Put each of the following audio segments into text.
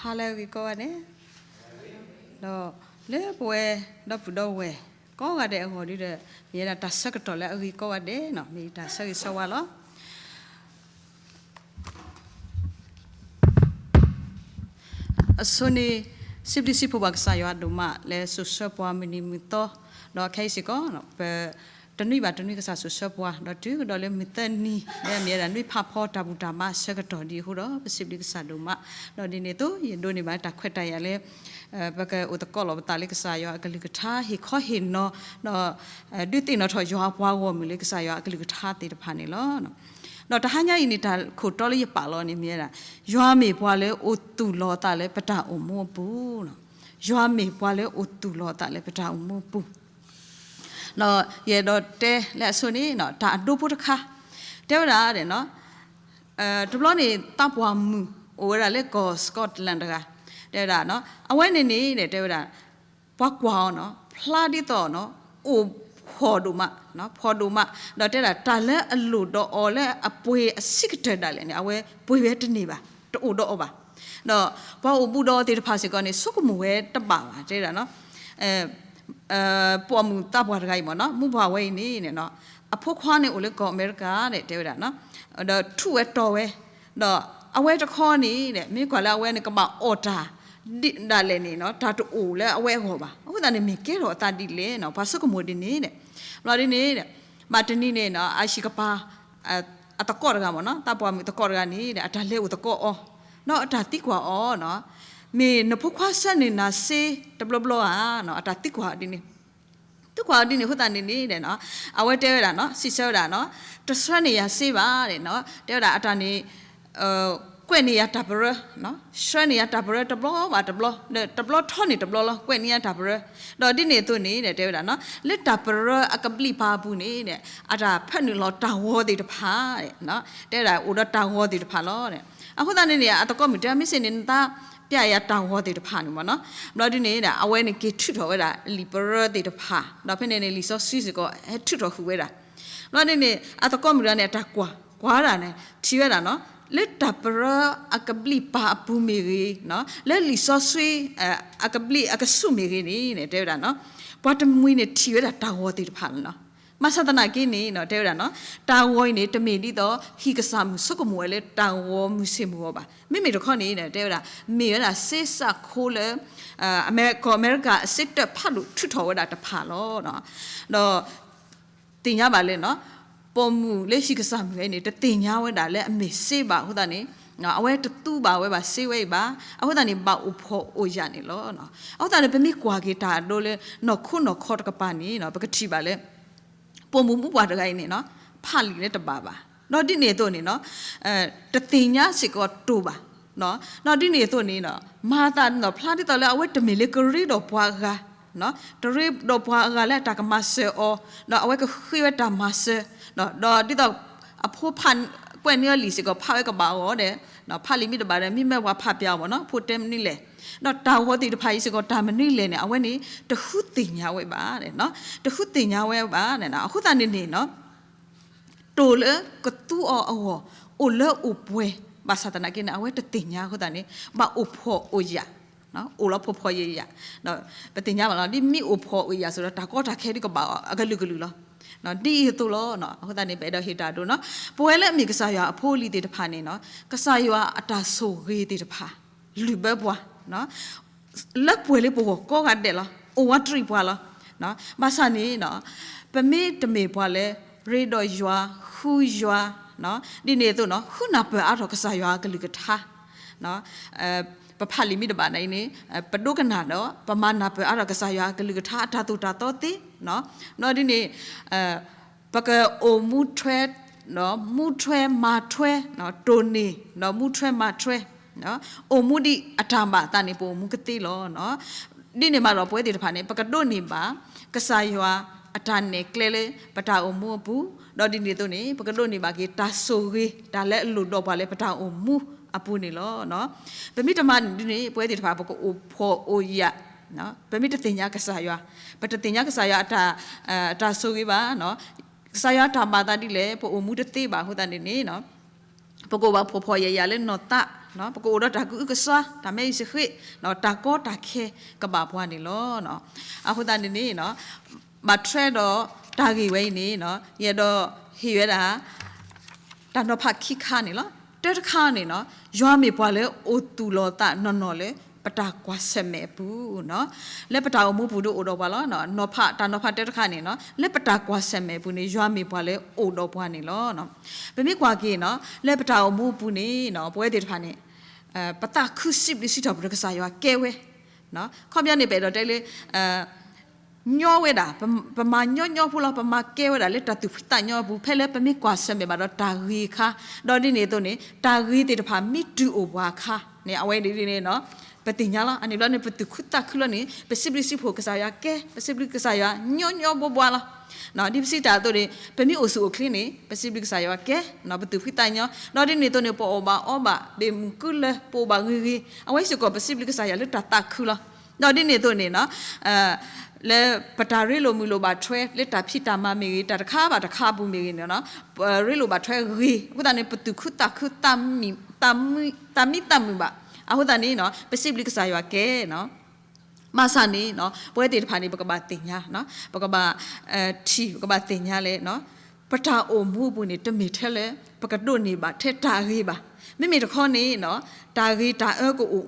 ဟါလၢအဂ့ၤကိးဂၤဒဲး, ဒီးလၢပဝဲဒီပုၢ်ဒီဝဲၢ်ကိးဂၤဒဲးအဂီၢ်ဒုဒီး မ့ၢ်ဝဲဒၣ်တၢ်ဆၢကတီၢ်လၢအဂ့ၤကိးဂၤဒဲးနီၤ, မ့ၢ်တၢ်ဆၢဂ့ၤဆၢဝါလီၤ. အဆိန့ၣ် စံးဘျုးစံးဖှိၣ်ဘၣ်ကစၢ်ယွၤဒိၣ်မး လၢစိာ်ဆှၢပှၤမုၢ်နံၤမုၢ်သီ, ဒီးခဲအံၤစ့ၢ်ကီး ပ တနွံဘၣ်တနွံကစၢ်စိာ်ဆှၢပှၤ ဒီးတုၤကဒီးလၢမုၢ်သၢနံၤ လၢအမ့ၢ်ဝဲဒၣ်နွံဖးဖီတၢ်ဘူၣ်တၢ်ဘါအဆၢကတီၢ်ဒ်အဃိဒီး ပစံးဘျုးကစၢ်ဒိၣ်မး, ဒီးဒ်န့ၣ်အသိး ယဒိးန့ၢ်ဘၣ်တၢ်ခွဲးတၢ်ယာ်လၢ ပကအိၣ်သကိးလီၤပသးလၢကစၢ်ယွၤအကလုၢ်ကထါ ဟ့ၣ်ခီဟ့ၣ်နီၤ ဒီး ဒုးသ့ၣ်နီၣ်ထီၣ်ယွၤအပှၤဂီၢ်မုၢ်လၢကစၢ်ယွၤအကလုၢ်ကထါသ့ၣ်တဖၣ်န့ၣ်လီၤ. ဒီးတဟါညါအံၤန့ၣ် တၢ်ခိၣ်တီလၢယပာ်လီၤန့ၣ်မ့ၢ်ဝဲဒၣ် ယွၤမ့ၢ်ပှၤလၢအိၣ်သူၣ်လီၤအသးလၢပတၢ်အိၣ်မူအပူၤ, ယွၤမ့ၢ်ပှၤလၢအိၣ်သူၣ်လီၤအသးလၢပတၢ်အိၣ်မူအပူၤ, ဒီးယအဲၣ်ဒိးတဲလၢအဆိန့ၣ် တၢ်အဒိဖိတခါ တဲဝဲဒၣ် တဘျီန့ၣ် သးပှၢ်မုၣ်အိၣ်ဝဲဒၣ်လၢကီၢ် Scotland တဂၤ တဲဝဲဒၣ် အဝဲန့ၣ်န့ၣ် တဲဝဲဒၣ် ပှၤကွၢ်အီၤနီၤ ဖျါဒ်သိးနီၤ အိၣ်ဖှီၣ်ဒိၣ်မး, ဖှီၣ်ဒိၣ်မး, ဒီးတဲဒၣ်တၢ်လၢအလိၣ်ဒီးအီၤလၢအပှ့ၤအဆံးကတၢၢ်ဒၣ်လဲာ်န့ၣ် အဝဲပှ့ၤဝဲတန့ၢ်ဘၣ်, တအိၣ်ဒီးအီၤဘၣ်. ဒီးပှၤအိၣ်ဘူးဒီးအီၤသ့ၣ်တဖၣ်စ့ၢ်ကီးန့ၣ် ဆိကမိၣ်ဝဲတဘၣ်ဘၣ် တဲဒၣ်နီၤ ပိာ်မုၣ်သးပှၢ်တဂၤအံၤမ့ၢ်နီၤ မုၢ်ပှၢ်ဝဲအံၤန့ၣ် အဖိခွါန့ၣ်အိၣ်လၢကီၢ်အမဲရကၤန့ၣ် တဲဝဲဒၣ်နီၤ ဒီးထူးဝဲတီၤဝဲ, ဒီးအဝဲတခီန့ၣ် မ့ၢ်ကွၢ်လၢအဝဲန့ၣ်ကဘၣ်အီၣ်တၢ် ဒ်ဒၣ်လဲာ်န့ၣ်နီၤ တၢ်တအိၣ်လၢအဝဲအဂီၢ်ဘၣ်. အဃိသတးန့ၣ် မ့ၢ်ကဲထီၣ်အသးဒ်လဲၣ်နီၤ ပှၤဆိကမိၣ်ဒ်န့ၣ် ဘျီဒ်န့ၣ် ဘၣ်တနံၤန့ၣ်နီၤ အဟံၣ်ကပၤ အသကိးတဂၤမ့ၢ်နီၤ သးပှၢ်မုၣ်သကိးတဂၤန့ၣ် အတၢ်လဲၤအိၣ်သကိးအီၤ, ဒီးအတၢ်သံကွၢ်အီၤနီၤ မ့ၢ်နဖိခွါဆှၢန့ၢ်နၤစ့တဘျီဘျီဧါနီၤ အတၢ်သံကွၢ်အီၤဒ်န့ၣ် သံကွၢ်အီၤဒ်န့ၣ်အဃိသတးန့ၣ်န့ၣ် အဝဲတဲဝဲဒၣ်နီၤ စံးဆၢဝဲဒၣ်နီၤ တဆှၢန့ၢ်ယၤစ့ဘၣ်နီၤ တဲဝဲဒၣ်အတၢ်န့ၣ် ကွဲးန့ၢ်ယၤတၢ်ပရၢ ဆှၢန့ၢ်ယၤတၢ်ပရၢတဘျီဘၣ်တဘျီ တဘျီထီန့ၢ်တဘျီလီၤ ကွဲးန့ၢ်ယၤတၢ်ပရၢ, ဒီးဒ်န့ၣ်အသိးန့ၣ် တဲဝဲဒၣ်နီၤ လၢတၢ်ပရၢအကဘျံးပၤအပူၤန့ၣ် အတၢ်ဖၢနုာ်လီၤတၢ်ဂီၤသ့ၣ်တဖၣ် တဲဝဲဒၣ်အိၣ်ဒီးတၢ်ဂီၤသ့ၣ်တဖၣ်လီၤ. အဃိသတးန့ၣ်န့ၣ် အသကိးမုၣ်တဲ မ့ၢ်စ့ၢ်န့ၣ် နသးပျဲယၤတၢ်ဂီၤသ့ၣ်တဖၣ်န့ၣ်မ့ၢ်နီၤ ဘျီဒ်န့ၣ် အဝဲန့ၣ်က့ၤထုးထီၣ်ဝဲဒၣ်လံာ်ပရၢသ့ၣ်တဖၣ် ဒီးဖဲန့ၣ်န့ၣ် လံာ်စီဆှံစ့ၢ်ကီး ဟဲထုးထီၣ်ဃုာ်ဝဲဒၣ် ဘျီဒ်န့ၣ် အသကိးမုၣ်တဂၤန့ၣ် အတၢ်ကွၢ် ကွၢ်ဒၣ်န့ၣ် ထံၣ်ဝဲဒၣ်နီၤ လၢတၢ်ပရၢအကဘျံးပၤအပူၤမ့ၢ်ဂ့ၤ လၢလံာ်စီဆှံ အကဘျံးအကဆူၣ်မ့ၢ်ဂ့ၤန့ၣ် တဲဝဲဒၣ်နီၤ ပှၤတမှံၤန့ၣ်ထံၣ်ဝဲဒၣ်တၢ်ဂီၤသ့ၣ်တဖၣ်လီၤနီၤ. ဘၣ်ဆၣ်သနာ်က့န့ၣ် တဲဝဲဒၣ်နီၤ တၢ်ဂီၤအံၤန့ၣ် တမ့ၢ်ဒ်သိးဟံၣ်ကစၢ်မုၣ်ဆိကမိၣ်ဝဲလၢတၢ်ဂီၤမုၢ်ဆ့ၣ်မုၢ်ဂီၤဘၣ်. မ့မ့ၢ်တခီန့ၣ် တဲဝဲဒၣ် မ့ၢ်ဝဲဒၣ်စ့စးခိလၢ ကီၢ်အမဲရကၤအစ့တၢးဖးဒိၣ်ထုးထီၣ်ဝဲဒၣ်တဖၣ်လီၤ. ဒီး သ့ၣ်ညါဘၣ်လၢ ပိာ်မုၣ်လၢဟံၣ်ကစၢ်မုၣ်ဝဲန့ၣ် တသ့ၣ်ညါဝဲဒၣ်လၢအမ့ၢ်စ့ဘၣ်အဃိသတးန့ၣ် အဝဲတသူဘၣ်ဝဲဘၣ်စ့ဝဲအံၤဘၣ်. အဃိသတးန့ၣ် ဘၣ်အိၣ်ဖှီၣ်အိၣ်ယာ်န့ၣ်လီၤ. အဃိသတးန့ၣ် ပမ့ၢ်ကွၢ်က့ၤတၢ်အဒိလၢ နီၢ်ခိနီၢ်ခီတကပၤန့ၣ် ပကထံၣ်ဘၣ်လၢ ပိာ်မုၣ်မုၣ်ပှၢ်တဂၤအံၤန့ၣ် ဖးလံာ်လၢတဘၣ်ဘၣ်. ဒီးဒ်န့ၣ်အသိးန့ၣ် တသ့ၣ်ညါစ့ၢ်ကီးတိၢ်ဘၣ်. ဒီးဒ်န့ၣ်အသိးန့ၣ် မၤသးဒ်သိးဖျါဒ်သိးလၢအဝဲတမ့ၢ်လၢကရ့ဒီးပှၤအဂၤ တရ့ဒီးပှၤအဂၤလၢအတၢ်ကမၤစၢၤအီၤ, ဒီးအဝဲကဃ့ဝဲတၢ်မၤစၢၤ, ဒီးဒ်သိး အဖိဖး ကွဲးန့ၢ်အီၤလံာ်စ့ၢ်ကီး ဖးဝဲကဘၣ်အီၤဒီး ဖးလံာ်မ့ၢ်တဘၣ်ဒီး မ့ၢ်မ့ၢ်ပှၤဖးပျးအီၤမ့ၢ်နီၤ ဖိတဲမနုၤလဲၣ်, ဒီးတၢ်ဂီၤသ့ၣ်တဖၣ်အံၤစ့ၢ်ကီး တၢ်မနုၤလဲၣ်န့ၣ် အဝဲန့ၣ် တဃုသ့ၣ်ညါဝဲဘၣ်, တဃုသ့ၣ်ညါဝဲဘၣ်. အဃိသတးန့ၣ်န့ၣ် တိၢ်လၢကသူအီၤအဂီၢ် အိၣ်လၢအိၣ်ပှဲၤ ဘၣ်ဆၣ်သနာ်က့န့ၣ် အဝဲတသ့ၣ်ညါအဃိသတးန့ၣ် ဘၣ်အိၣ်ဖှီၣ်အိၣ်ယာ်, အိၣ်လီၤဖှီၣ်ဖှီၣ်ယာ်ယာ်, ဒီးပသ့ၣ်ညါဘၣ်လီၤ ဒ်မ့ၢ်အိၣ်ဖှီၣ်အိၣ်ယာ်ဆိဒီး တၢ်ကီတၢ်ခဲဒ်ကဘၣ်အီၤအကလုာ်ကလုာ်လီၤ. ဒ်အံၤအသိးလီၤ. အဃိသတးန့ၣ် ပအဲၣ်ဒိးဟ့ၣ်တၢ်ဒိနီၤ ပဝဲလၢအမ့ၢ်ကစၢ်ယွၤအဖိအလံၤသ့ၣ်တဖၣ်န့ၣ်နီၤ ကစၢ်ယွၤအတၢ်ဆိၣ်ဂ့ၤသ့ၣ်တဖၣ် လုၢ်ဘၢပှၤ လၢပှဲၤလၢပဂီၢ်ကိးဂၤဒဲးလီၤ. အိၣ်ဝးတရံးပှၤလီၤ. ဘၣ်ဆၣ်န့ၣ် ပမ့ၢ်တမ့ၢ်ပှၤလၢ ရ့ဒီးယွၤ ဃုယွၤ ဒ်န့ၣ်အသိးနီၤ ဃုနၢ်ပၢၢ်အါထီၣ်ကစၢ်ယွၤအကလုၢ်ကထါ ပဖးလံာ်မ့ၢ်တဘၣ်န့ၣ်န့ၣ် ပဒိကနၣ်ဒီး ပမၤနၢ်ပၢၢ်အါထီၣ်ကစၢ်ယွၤအကလုၢ်ကထါအတၢ်သိၣ်တၢ်သီသ့. ဘျီဒ်န့ၣ် ပကအိၣ်မူထွဲ မူထွဲမၤထွဲ တိၢ်န့ၢ် ဒီးမူထွဲမၤထွဲ အိၣ်မူဒ်အတၢ်ဘၣ်အသးန့ၣ် ပအိၣ်မူကသ့လီၤ. ဒ်န့ၣ်ဘၣ်ဒီး ပဝဲသ့ၣ်တဖၣ်န့ၣ် ပကဒိးန့ၢ်ဘၣ် ကစၢ်ယွၤအတၢ်နဲၣ်ကျဲလၢ ပတၢ်အိၣ်မူအပူၤ, ဒီးဒ်န့ၣ်အသိးန့ၣ် ပကဒိးန့ၢ်ဘၣ်က့ၤ တၢ်ဆိၣ်ဂ့ၤ တၢ်လၢအလိၣ်ဒီးပှၤလၢပတၢ်အိၣ်မူအပူၤန့ၣ်လီၤ. ပမ့ၢ်တမၤန့ၣ်ဒ်န့ၣ် ပဝဲသ့ၣ်တဖၣ် ပကအိၣ်ဖှီၣ်အိၣ်ယာ်, ပမ့ၢ်တသ့ၣ်ညါကစၢ်ယွၤ, ပတသ့ၣ်ညါကစၢ်ယွၤအတၢ်ဆိၣ်ဂ့ၤဘၣ်, ကစၢ်ယွၤအတၢ်ဘၣ်သးဒ်လဲၣ် ပအိၣ်မူတသ့ဘၣ်အဃိသတးန့ၣ်န့ၣ် ပကအိၣ်ဘၣ်ဖှီၣ်ဖှီၣ်ယာ်ယာ်လၢနီၢ်သး, ပကအိၣ်ဒီးတၢ်ကအုကစွါ, တၢ်မ့ၢ်အံၤစဃ့, တၢ်ကီတၢ်ခဲကဘၣ်ပှၤန့ၣ်လီၤ. အဃိသတးန့ၣ်န့ၣ် ဘၣ်ထွဲဒီးတၢ်ဂ့ၢ်ဝဲအံၤန့ၣ် ယအဲၣ်ဒိးဟ့ၣ်ဝဲဒၣ် တၢ်နီၤဖးခံခါန့ၣ်လီၤ. တၢတခါန့ၣ် ယွၤမ့ၢ်ပှၤလၢအိၣ်သူၣ်လီၤသးနီၢ်နီၢ်လၢ ပတၢ်ကွၢ်ဆၢၣ်မဲာ်အပူၤ, လၢပတၢ်အိၣ်မူပူၤဒီးအိၣ်ဒီးပှၤလီၤ. နီၤဖး တၢ်နီၤဖးတၢတခါန့ၣ် လၢပတၢ်ကွၢ်ဆၢၣ်မဲာ်အပူၤန့ၣ် ယွၤမ့ၢ်ပှၤလၢအိၣ်ဒီးပှၤန့ၣ်လီၤ. ပမ့ၢ်ကွၢ်က့ၤ လၢပတၢ်အိၣ်မူအပူၤန့ၣ် ပဝဲသ့ၣ်တဖၣ်န့ၣ် ပသးခုစံးဘျုးစံးထီၣ်ပတြၢၤကစၢ်ယွၤကဲဝဲ, ခီပညီန့ၣ် ပအဲၣ်ဒိးတဲလၢ ညီဝဲဒၣ်, ပမၤညီညီဖိလီၤ, ပမၤကဲဝဲဒၣ်လၢတၢ်သူၣ်ဖှံသးညီအပူၤ ဖဲလၢပမ့ၢ်ကွၢ်ဆၢၣ်မဲာ်ဘၣ်ဒီးတၢ်ဂ့ၤအခါ, ဒီးဒ်န့ၣ်အသိးန့ၣ် တၢ်ဂ့ၤသ့ၣ်တဖၣ်မ့ၢ်တုၤအိၣ်ပှၤအခါန့ၣ် အဝဲဒ်န့ၣ် ပသ့ၣ်ညါလီၤ. အန့ၣ်ဘျီန့ၣ် ပသူၣ်ခုသးခုလီၤန့ၣ် ပစံးဘျုးစံးဖှိၣ်ကစၢ်ယွၤကဲ, ပစံးဘျုးကစၢ်ယွၤညီညီဘှီဘှီလီၤ. ဒ်ပစံးတၢ်အသိးန့ၣ် ပမ့ၢ်အိၣ်ဆူၣ်အိၣ်ချ့န့ၣ် ပစံးဘျုးကစၢ်ယွၤကဲ, ပသူၣ်ဖှံသးညီ, ဒီးဒ်န့ၣ်အသိးန့ၣ် ပအီၣ်ဘၣ်အီဘၣ်, ဘၣ်မုာ်ကုလၢ, ပအိၣ်ဘၣ်ဂ့ၤဂ့ၤ, အဝဲစ့ၢ်ကီး ပစံးဘျုးကစၢ်ယွၤလၢတၢ်သးခုလီၤ. ဒီးဒ်န့ၣ်အသိးန့ၣ် လၢပတၢ်ရ့လိာ်မုာ်လိာ်ဘၣ်ထွဲ လၢတၢ်ဖံးတၢ်မၤမ့ၢ်ဂ့ၤ, တၢ်တခါဘၣ်တခါအပူၤမ့ၢ်ဂ့ၤန့ၣ် ပရ့လိာ်ဘၣ်ထွဲဂ့ၤ, အဃိသတးန့ၣ် ပသူၣ်ခုသးခု, သးမံသးမုာ်ဘၣ်. အဃိသတးန့ၣ် ပစံးဘျုးကစၢ်ယွၤကဲ မၤစၢ်န့ၣ် ပဝဲသ့ၣ်တဖၣ်န့ၣ် ပကဘၣ်သ့ၣ်ညါ, ပကဘၣ်ထံၣ်, ပကဘၣ်သ့ၣ်ညါလၢ ပတၢ်အိၣ်မူအပူၤန့ၣ် တမ့ၢ်ထဲလၢ ပကဒိးန့ၢ်ဘၣ်ထဲတၢ်ဂ့ၤဘၣ်. မ့မ့ၢ်တခီန့ၣ် တၢ်ဂ့ၤတၢ်အၢကအိၣ်,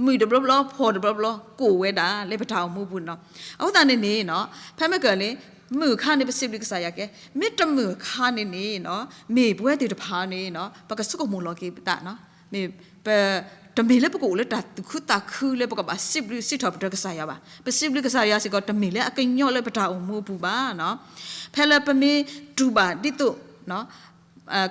မုာ်တဘျီဘျီ ဖှီၣ်တဘျီဘျီ ကအိၣ်ဝဲဒၣ်လၢပတၢ်အိၣ်မူအပူၤန့ၣ်လီၤ. အဃိသတးန့ၣ်န့ၣ် ဖဲမ့ၢ်ကၢၢ်န့ၣ် မုာ်အခါန့ၣ် ပစံးဘျုးကစၢ်ယွၤကဲ, မ့ၢ်တမုာ်အခါန့ၣ်န့ၣ် မ့ၢ်ပဝဲသ့ၣ်တဖၣ်န့ၣ် ပကဆိကမိၣ်လီၤက့ၤပသး, မ့ၢ်ပ တမ့ၢ်လၢပကအိၣ်လၢတၢ်သူၣ်ခုသးခုလၢပကဘၣ်စံးဘျုးစံးထီၣ်ပတြၢၤကစၢ်ယွၤဘၣ်. ပစံးဘျုးကစၢ်ယွၤစ့ၢ်ကီး တမ့ၢ်လၢအကညီလၢပတၢ်အိၣ်မူအပူၤဘၣ်. ဖဲလၢပမ့ၢ်တူၢ်ဘၣ်ဒ်သိး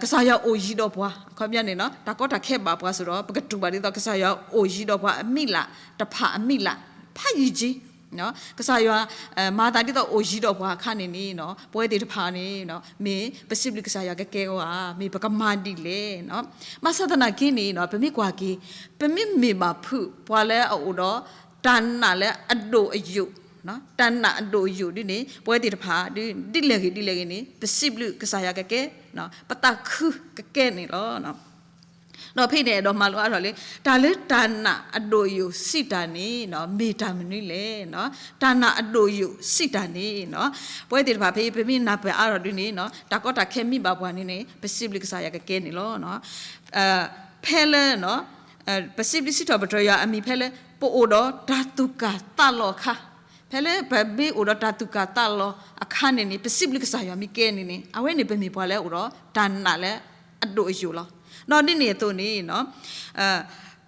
ကစၢ်ယွၤအိၣ်ယံၤဒီးပှၤ, အခီပညီန့ၣ် တၢ်ကီတၢ်ခဲဘၣ်ပှၤအသိးဒီး ပကတူၢ်ဘၣ်ဒ်သိး ကစၢ်ယွၤအိၣ်ယံၤဒီးပှၤအမံၤလးတဖၣ်အမံၤလး, ဖးယံၤက့ၤ ကစၢ်ယွၤ မၤသးဒ်သိးအိၣ်ယံၤဒီးပှၤအခါန့ၣ်န့ၣ် ပဝဲသ့ၣ်တဖၣ်န့ၣ် မ့ၢ်ပစံးဘျုးကစၢ်ယွၤကကဲအဂီၢ်ဧါ, မ့ၢ်ပကမၤဒ်လဲၣ်. ဘၣ်ဆၣ်သနာ်က့န့ၣ် ပမ့ၢ်ကွၢ်က့ၤ ပမ့မ့ၢ်ဘၣ်ဖုးပှၤလၢအအိၣ်ဒီး တၢ်နာ်လၢအဒိၣ်အယိာ်, တၢ်နာ်အဒိၣ်အယိာ်ဒ်န့ၣ် ပဝဲသ့ၣ်တဖၣ်ဒ်လဲၣ်ဂ့ၤဒ်လဲၣ်ဂ့ၤန့ၣ် ပစံးဘျုးကစၢ်ယွၤကကဲ, ပသးခုကကဲန့ၣ်လီၤ. ဒီးဖဲန့ၣ် အဲၣ်ဒိးမၤလိအါထီၣ်လၢ တၢ်လၢတၢ်နာ်အဒိၣ်အယိာ်စံးတၢ်န့ၣ် မ့ၢ်တၢ်မနုၤလဲၣ်. တၢ်နာ်အဒိၣ်အယိာ်စံးတၢ်န့ၣ် ပဝဲသ့ၣ်တဖၣ်ဖဲအံၤ ပမ့ၢ်နၢ်ပၢၢ်အါထီၣ်ဒ်န့ၣ် တၢ်ကီတၢ်ခဲမ့ၢ်ဘၣ်ပှၤန့ၣ်န့ၣ် ပစံးဘျုးကစၢ်ယွၤကကဲန့ၣ်လီၤ. ဖဲလၢ ပစံးဘျုးစံးထီၣ်ပတြၢၤယွၤအမံၤဖဲလၢ ပအိၣ်ဒီးတၢ်သူၣ်ကၢ်သးလီၤအခါ, ဖဲလၢပမ့ၢ်အိၣ်ဒီးတၢ်သူၣ်ကၢ်သးလီၤအခါန့ၣ်န့ၣ် ပစံးဘျုးကစၢ်ယွၤမ့ၢ်ကဲန့ၣ်န့ၣ် အဝဲန့ၣ်ပမ့ၢ်ပှၤလၢအအိၣ်ဒီးတၢ်နာ်လၢအဒိၣ်အယိာ်လီၤ. ဒီးဒ်န့ၣ်အသိးန့ၣ်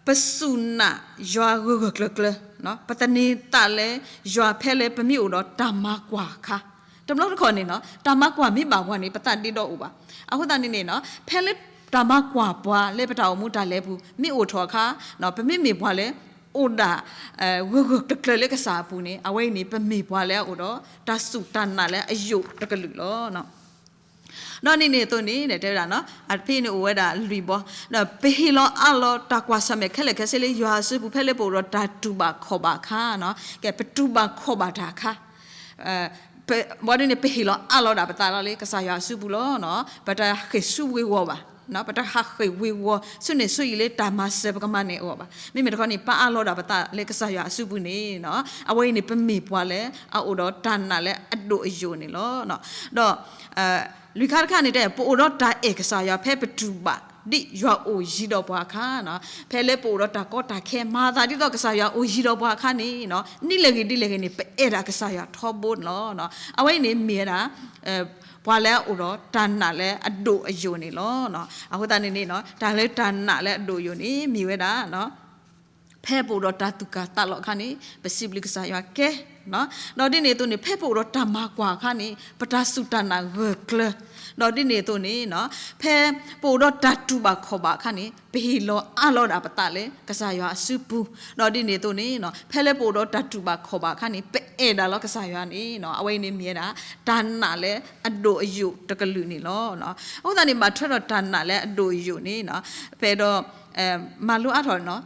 ပစူၢ်နာ်ယွၤဂၢၢ်ဂၢၢ်ကျၢၤကျၢၤ, ပသန့ၤသးလၢယွၤဖဲလၢပမ့ၢ်အိၣ်ဒီးတၢ်မၤကွၢ်အခါ, တဘျီတခီၣ်န့ၣ် တၢ်မၤကွၢ်မ့ၢ်ဘၣ်ပှၤန့ၣ် ပသးဒ့ဒီအိၣ်ဘၣ်. အဃိသတးန့ၣ်န့ၣ် ဖဲလၢတၢ်မၤကွၢ်ပှၤလၢပတၢ်အိၣ်မူတၢ်လဲၤပူၤ မ့ၢ်အိၣ်ထီၣ်အခါ ပမ့မ့ၢ်ပှၤလၢ အိၣ်ဒၣ် ဂၢၢ်ဂၢၢ်ကျၢၤကျၢၤလၢကစၢ်အပူၤန့ၣ် အဝဲအံၤန့ၣ် ပမ့ၢ်ပှၤလၢအအိၣ်ဒီး တၢ်စူၢ်တၢ်နာ်လၢအယိာ်တကလုာ်လီၤ. ဒီးဒ်န့ၣ်အသိးန့ၣ် တဲဝဲဒၣ် ဖဲန့ၣ်အိၣ်ဝဲဒၣ်လွံၢ်ဘီ, ဒီးပဟ့ၣ်လီၤအးလီၤတၢ်ကွၢ်ဆၢၣ်မဲာ်ခဲလၢာ်ခဲဆ့လၢယွၤအစုပူၤ ဖဲလၢပအိၣ်ဒီးတၢ်တူၢ်ဘၣ်ခီၣ်ဘၣ်အခါ, ကဲ ပတူၢ်ဘၣ်ခီၣ်ဘၣ်တၢ်အခါ ဘၣ်ဒ်န့ၣ် ပဟ့ၣ်လီၤအးလီၤဒၣ်ပသးလီၤလၢကစၢ်ယွၤအစုပူၤလီၤ. ပတဟးဃ့ၢ်ဆူဝ့ၤဝီၤဘၣ်, ပတဟးဃ့ၢ်ဝ့ၤဝီၤ ဆူန့ၣ်ဆူယံာ်လၢတၢ်မၤစၢၤပကမၤန့ၢ်အဂီၢ်ဘၣ်. မ့မ့ၢ်တခီန့ၣ် ပအးလီၤဒၣ်ပသးလၢကစၢ်ယွၤအစုပူၤန့ၣ် အဝဲအံၤန့ၣ် ပမ့ၢ်ပှၤလၢအအိၣ်ဒီးတၢ်နာ်လၢအဒိၣ်အယိာ်န့ၣ်လီၤ. ဒီး လွံၢ်ခါတခါန့ၣ်တဲ ပအိၣ်ဒီးတၢ်အဲၣ်ကစၢ်ယွၤဖဲပတူၢ်ဘၣ်ဒ်ယွၤအိၣ်ယံၤဒီးပှၤအခါ, ဖဲလၢပအိၣ်ဒီးတၢ်ကီတၢ်ခဲ မၤသးဒ်သိးကစၢ်ယွၤအိၣ်ယံၤဒီးပှၤအခါန့ၣ် ဒ်လဲၣ်ဂ့ၤဒ်လဲၣ်ဂ့ၤန့ၣ် ပအဲၣ်ဒၣ်ကစၢ်ယွၤထီဘိန့ၣ်လီၤ. အဝဲအံၤန့ၣ်မ့ၢ်ဝဲဒၣ် ပှၤလၢအအိၣ်ဒီးတၢ်နာ်လၢအဒိၣ်အယိာ်န့ၣ်လီၤ. အဃိသတးန့ၣ်န့ၣ် တၢ်လၢတၢ်နာ်လၢအဒိၣ်အယိာ်န့ၣ် မ့ၢ်ဝဲဒၣ် ဖဲပအိၣ်ဒီးတၢ်သူၣ်ကၢ်သးလီၤအခါန့ၣ် ပစံးဘျုးကစၢ်ယွၤကဲ, ဒီးဒ်န့ၣ်အသိးန့ၣ် ဖဲပအိၣ်ဒီးတၢ်မၤကွၢ်အခါန့ၣ် ပတၢ်စူၢ်တၢ်နာ်ဂၢၢ်ကျၢၤ, ဒီးဒ်န့ၣ်အသိးန့ၣ် ဖဲပအိၣ်ဒီးတၢ်တူၢ်ဘၣ်ခီၣ်ဘၣ်အခါန့ၣ် ပဟ့ၣ်လီၤအးလီၤဒၣ်ပသးလၢကစၢ်ယွၤအစုပူၤ, ဒီးဒ်န့ၣ်အသိးန့ၣ် ဖဲလၢပအိၣ်ဒီးတၢ်တူၢ်ဘၣ်ခီၣ်ဘၣ်အခါန့ၣ် ပအဲၣ်ဒၣ်လီၤကစၢ်ယွၤန့ၣ် အဝဲအံၤန့ၣ်မ့ၢ်ဝဲဒၣ် တၢ်နာ်လၢအဒိၣ်အယိာ်တကလုာ်န့ၣ်လီၤ. အဃိသတးန့ၣ် ဘၣ်ထွဲဒီးတၢ်နာ်လၢအဒိၣ်အယိာ်န့ၣ် ပအဲၣ်ဒိး မၤလိအါထီၣ်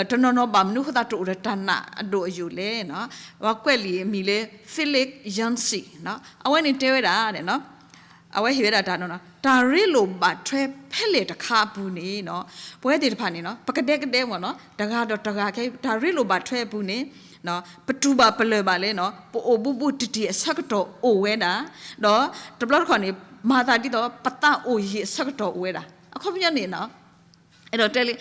တနီၤနီၤဘၣ်မနုၤအဃိသတး တအိၣ်ဒီးတၢ်နာ်အဒိၣ်အယိာ်လဲၣ်. ပှၤကွဲးလံာ်အမံၤလၢ Philip Yancey အဝဲန့ၣ်တဲဝဲဒၣ် အဝဲဟ့ၣ်ဝဲဒၣ်တၢ်နီၤနီၤ တၢ်ရ့လိာ်ဘၣ်ထွဲဖဲလဲၣ်တခါအပူၤန့ၣ်နီၤ, ပဝဲသ့ၣ်တဖၣ်န့ၣ်နီၤ ပကဒဲကဒဲမ့ၢ်နီၤ တဂၤဒီးတဂၤခဲ တၢ်ရ့လိာ်ဘၣ်ထွဲအပူၤန့ၣ် ပတူၢ်ဘၣ်ပလၢၢ်ဘၣ်လၢနီၤ ပအိၣ်ဘူးဘူးတံၢ်တံၢ်အဆၢကတီၢ်အိၣ်ဝဲဒၣ်, ဒီးတဘျီတခီၣ်န့ၣ် မၤသးဒ်သိးပသးအိၣ်ယံာ်အဆၢကတီၢ်အိၣ်ဝဲဒၣ်. အခီပညီန့ၣ်နီၤ အဲၣ်ဒိးတဲလံ,